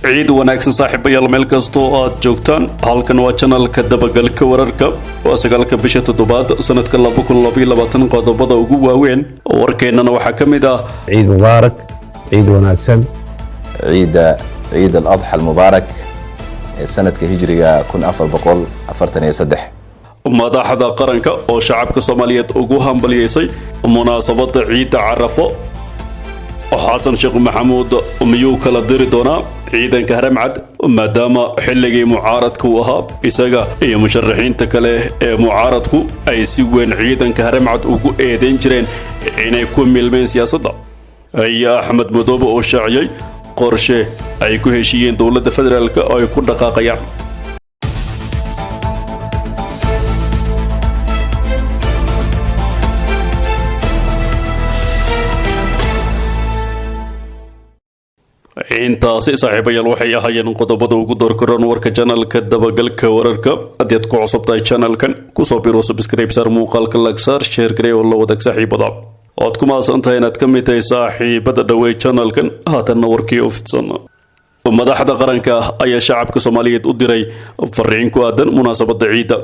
Ciid wanaagsan saaxiibayaal, meel kastoo aad joogtaan. Halkan waa janalka dabagalka wararka. Waa 9-ka bisha toddobaad sanadka 2022. Qodobada ugu waaweyn warkeennana waxaa ka mid ah: Ciid mubaarak, ciid wanaagsan. Ciidda Ciid Aladxa Almubaarak ee sanadka hijriga 1443. Madaxda qaranka oo shacabka Soomaaliyeed ugu hambalyeysay munaasabadda ciidda Carafo. Xasan Sheekh Maxamuud miyuu kala diri doonaa ciidanka Haramcad, maadaama xilligii mucaaradka uu ahaa isaga iyo musharaxiinta kale ee mucaaradku ay si weyn ciidanka Haramcad ugu eedeyn jireen inay ku milmeen siyaasadda? Iyo Axmed Madoobe oo shaaciyey qorshe ay ku heshiiyeen dowladda federaalk oo ay ku dhaqaaqayaan. Intaasi saaxiibayaal waxay ahaayeen qodobada ugu doorkaroon warka janalka dabagalka wararka. Haddii aad ku cusub tahay janalkan, kusoo biro, subscribe saar, muuqaalka lagsaar, share garee oo la wadaag saaxiibada. Oad ku mahadsan tahay inaad ka mid tahay saaxiibada dhawey janalkan. Haatanna warkii oo fidsan. Madaxda qaranka ayaa shacabka Soomaaliyeed u diray fariin ku aadan munaasabada ciidda.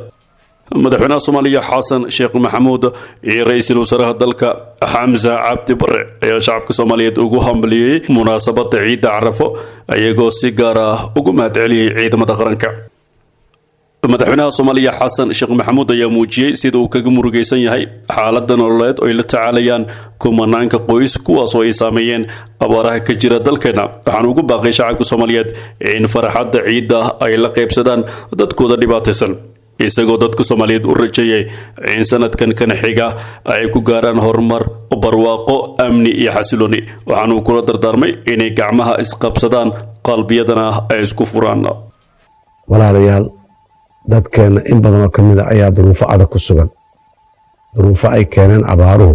Madaxweynaha Soomaaliya Xasan Sheekh Maxamuud iyo ra-iisul wasaaraha dalka Xamsa Cabdi Bare ayaa shacabka Soomaaliyeed ugu hambaliyey munaasabada ciidda Carafo, iyagoo si gaar ah ugu mahadceliyey ciidamada qaranka. Madaxweynaha Soomaaliya Xasan Sheekh Maxamuud ayaa muujiyey sida uu kaga murugaysan yahay xaaladda nololeed oo ay la tacaalayaan kumanaanka qoys, kuwaasoo ay saameeyeen abaaraha ka jira dalkeena. Waxaan ugu baaqay shacabka Soomaaliyeed in farxadda ciidda ay la qaybsadaan dadkooda dhibaataysan, isagoo dadka Soomaaliyeed u rajeeyay in sanadkan kan xiga ay ku gaaraan horumar, barwaaqo, amni iyo xasilooni. Waxaanuu kula dardaarmay inay gacmaha isqabsadaan, qalbiyadana ay isku furaan. Walaalayaal, dadkeenna in badan oo ka mid a ayaa duruufo adag ku sugan, duruufo ay keeneen abaaruhu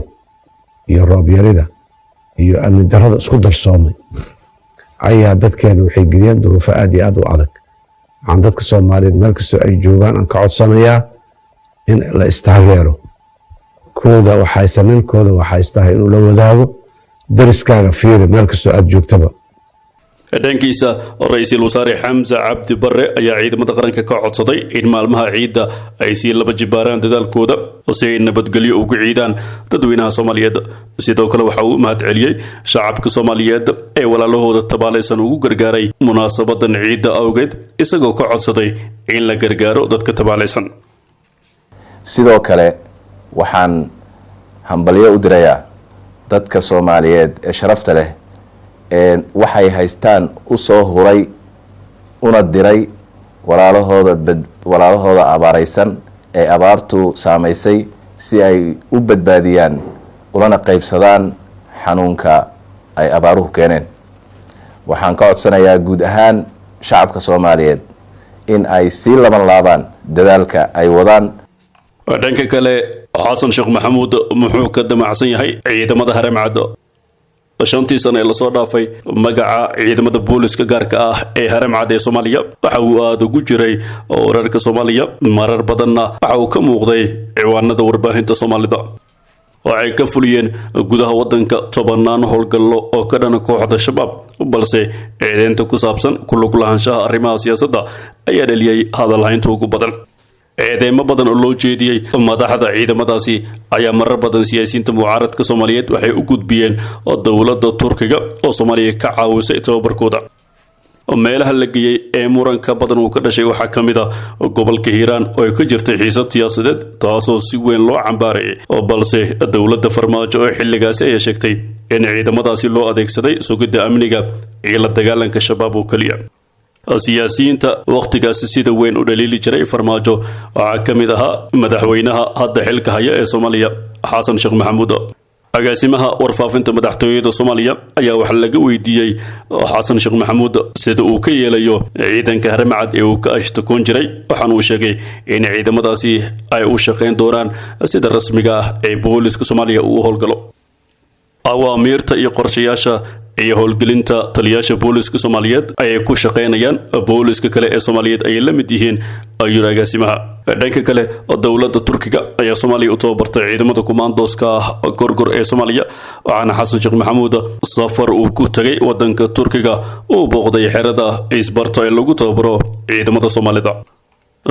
iyo roobyarida iyo amni darrada isku darsoomay ayaa dadkeenna waxay geliyeen duruufo aad iyo aad u adag. Waxaan dadka Soomaaliyeed meel kastoo ay joogaan aan ka codsanayaa in la istaageero. Kooda waxaysa ninkooda waxaystahay inuu la wadaago dariskaaga. Fiiri meel kastoo aad joogtaba. Dhankiisa, ra-iisul wasaare Xamse Cabdi Bare ayaa ciidamada qaranka ka codsaday in maalmaha ciidda ay sii laba jibaaraan dadaalkooda si ay nabadgelyo ugu ciidaan dadweynaha Soomaaliyeed. Sidoo kale waxa uu u mahadceliyey shacabka Soomaaliyeed ee walaalahooda tabaalaysan ugu gargaaray munaasabadan ciidda awgeed, isagoo ka codsaday in la gargaaro dadka tabaalaysan. Sidoo kale waxaan hambalyo u dirayaa dadka Soomaaliyeed ee sharafta leh ee waxay haystaan u soo huray una diray walaalahooda bad walaalahooda abaaraysan ee abaartu saamaysay, si ay u badbaadiyaan ulana qaybsadaan xanuunka ay abaaruhu keeneen. Waxaan ka codsanayaa guud ahaan shacabka Soomaaliyeed in ay sii laban laabaan dadaalka ay wadaan. Dhanka kale, Xasan Sheekh Maxamuud muxuu ka damacsan yahay ciidamada Haramcad? 5-tii sano ee lasoo dhaafay, magaca ciidamada booliska gaarka ah ee Haramcad ee Soomaaliya waxa uu aada ugu jiray wararka Soomaaliya, marar badanna waxa uu ka muuqday ciwaanada warbaahinta Soomaalida. Waxay ka fuliyeen gudaha waddanka tobanaan howlgallo oo ka dhana kooxda Shabaab, balse eedeynta ku saabsan ku lug lahaanshaha arrimaha siyaasadda ayaa dhaliyey hadalhaynta ugu badan. Eedeymo badan oo loo jeediyey madaxda ciidamadaasi ayaa marar badan siyaasiyiinta mucaaradka Soomaaliyeed waxay u gudbiyeen dowladda Turkiga oo Soomaaliya ka caawisay tababarkooda. Meelaha la geeyey ee muranka badan uu ka dhashay waxaa ka mid ah gobolka Hiiraan oo ay ka jirtay xiisad siyaasadeed, taasoo si weyn loo cambaarayay, balse dowladda Farmaajo oo xilligaasi ayaa sheegtay in ciidamadaasi loo adeegsaday sugidda amniga iyo la dagaalanka Shabaab oo keliya. Siyaasiyiinta wakhtigaasi sida weyn u dhaliili jiray Farmaajo waxaa ka mid ahaa madaxweynaha hadda xilka haya ee Soomaaliya, Xasan Sheekh Maxamuud. Agaasimaha warfaafinta madaxtooyada Soomaaliya ayaa waxaa laga weydiiyey Xasan Sheekh Maxamuud sida uu ka yeelayo ciidanka Haramcad ee uu ka ashtakoon jiray. Waxaana uu sheegay in ciidamadaasi ay u shaqayn doonaan sida rasmiga ah ee booliska Soomaaliya uu u howlgalo. Awaamiirta iyo qorshayaasha iyo howlgelinta taliyaasha booliska Soomaaliyeed ayay ku shaqaynayaan, booliska kale ee Soomaaliyeed ayay la mid yihiin, ayuu agaasimaha. Dhanka kale, dowladda Turkiga ayaa Soomaaliya u tababartay ciidamada kumaandooska Gorgor ee Soomaaliya, waxaana Xasan Sheekh Maxamuud safar uu ku tagay wadanka Turkiga uu booqday xerada Isbarto ee lagu tababaro ciidamada Soomaalida.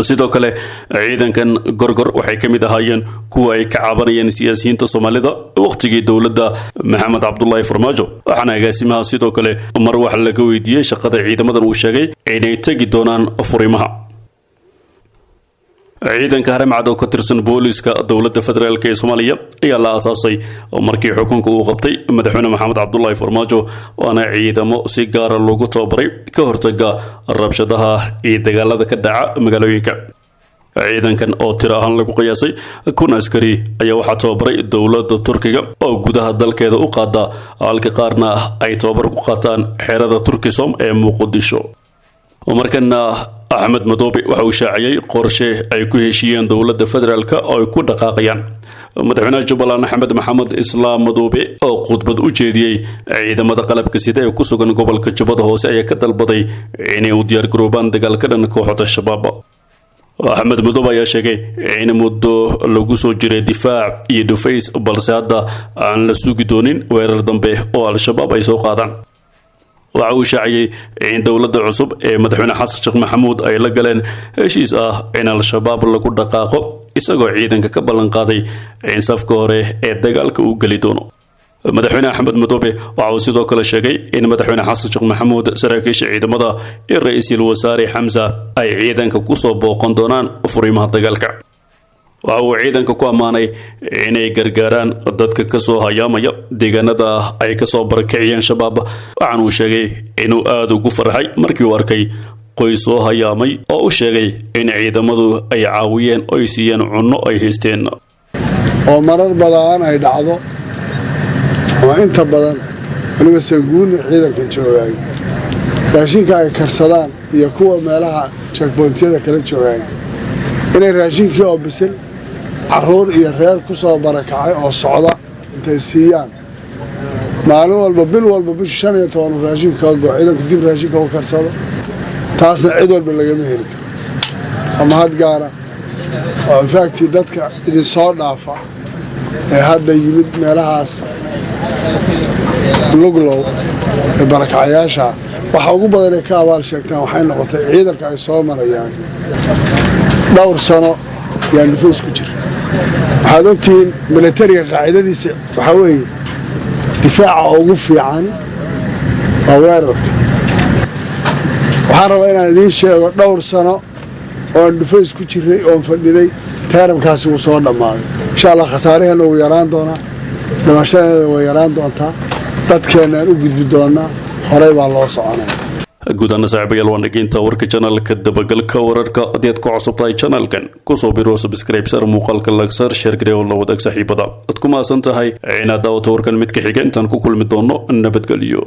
Sidoo kale, ciidankan Gorgor waxay ka mid ahaayeen kuwa ay ka cabanayeen siyaasiyiinta Soomaalida wakhtigii dowladda Maxamed Cabdulaahi Farmaajo, waxaana agaasimaha sidoo kale mar wax laga weydiiyey shaqada ciidamadan uu sheegay inay tegi doonaan furimaha. Ciidanka Haramcad oo ka tirsan booliska dowladda federaalk ee Soomaaliya ayaa la aasaasay markii xukunka uu qabtay madaxweyne Maxamed Cabdulaahi Farmaajo, waana ciidamo si gaara loogu tababaray ka hortaga rabshadaha iyo dagaalada ka dhaca magaalooyinka. Ciidankan oo tiro ahaan lagu qiyaasay 1000 askari ayaa waxaa tababaray dowladda Turkiga oo gudaha dalkeeda u qaada, halka qaarna ay tababar ku qaataan xerada Turkisom ee Muqdisho. Markana Axmed Madoobe waxa uu shaaciyey qorshe ay ku heshiiyeen dowladda federaalk oo ay ku dhaqaaqayaan. Madaxweynaha Jubbaland Axmed Maxamed Islaam Madoobe oo khudbad u jeediyey ciidamada qalabka sida ee ku sugan gobolka Jubbada Hoose ayaa ka dalbaday inay u diyaargaroobaan dagaal ka dhan kooxda Shabaab. Axmed Madoobe ayaa sheegay in muddo lagu soo jiray difaac iyo dhufays, balse hadda aan la sugi doonin weerar dambe oo Al-Shabaab ay soo qaadaan. Waxa uu shaaciyey in dowladda cusub ee madaxweyne Xasan Sheekh Maxamuud ay la galeen heshiis ah in Al-Shabaab lagu dhaqaaqo, isagoo ciidanka ka ballan qaaday in safka hore ee dagaalka uu geli doono. Madaxweyne Axmed Madoobe waxa uu sidoo kale sheegay in madaxweyne Xasan Sheekh Maxamuud, saraakiisha ciidamada iyo ra-iisul wasaare Xamsa ay ciidanka kusoo booqan doonaan furimaha dagaalka. Waxa uu ciidanka ku ammaanay inay gargaaraan dadka kasoo hayaamaya deegaanada ay kasoo barakiciyeen Shabaab, waxaana uu sheegay inuu aada ugu farxay markii uu arkay qoys soo hayaamay oo u sheegay in ciidamadu ay caawiyeen oo ay siiyeen cunno ay haysteen. Oo marar badan ay dhacdo ama inta badan weliba sanguuni ciidankan joogaay raashinka ay karsadaan iyo kuwa meelaha checkpointyada kala joogaay inay raashinkii oo bisil carruur iyo reer ku soo barakacay oo socda intay siiyaan. Maalin walba, bil walba, bisha 15 raashinka kaga goo, ciidanku dib raashinka u karsado. Taasna cid walba lagama heli karo, waa mahad gaara oo in fact dadka idinsoo dhaafa ee hadda yimid meelahaas Luglow ee barakacayaasha waxa ugu badan ay ka abaal sheegtaan waxay noqotay ciidanka ay soo marayaan. Dhowr sano yaan dhufays ku jira. Waxaad ogtihiin milatariga qaacidadiisa waxaa weeye difaaca ugu fiican waa weerarka. Waxaan rabaa inaan idiin sheego dhowr sano oon dhufays ku jirnay oon fadhinay, teeramkaasi wuu soo dhammaaday. Insha Allah khasaaraheenna wuu yaraan doonaa, dhimashadeeda way yaraan doontaa, dadkeennaan u gudbi doonaa, horey baa loo soconaya. Guud ahaan, saaxiibayaal, waan dhageynta warka channelka Dabagalka Wararka. Haddii aad ku cusub tahay channelkan, kusoo biro, subscribe sar, muuqaalka like sar, share garee oo la wadaag saaxiibada. Aad ku mahadsan tahay inaad daawato warkan. Mid ka xiga intaan ku kulmi doono, nabadgelyo.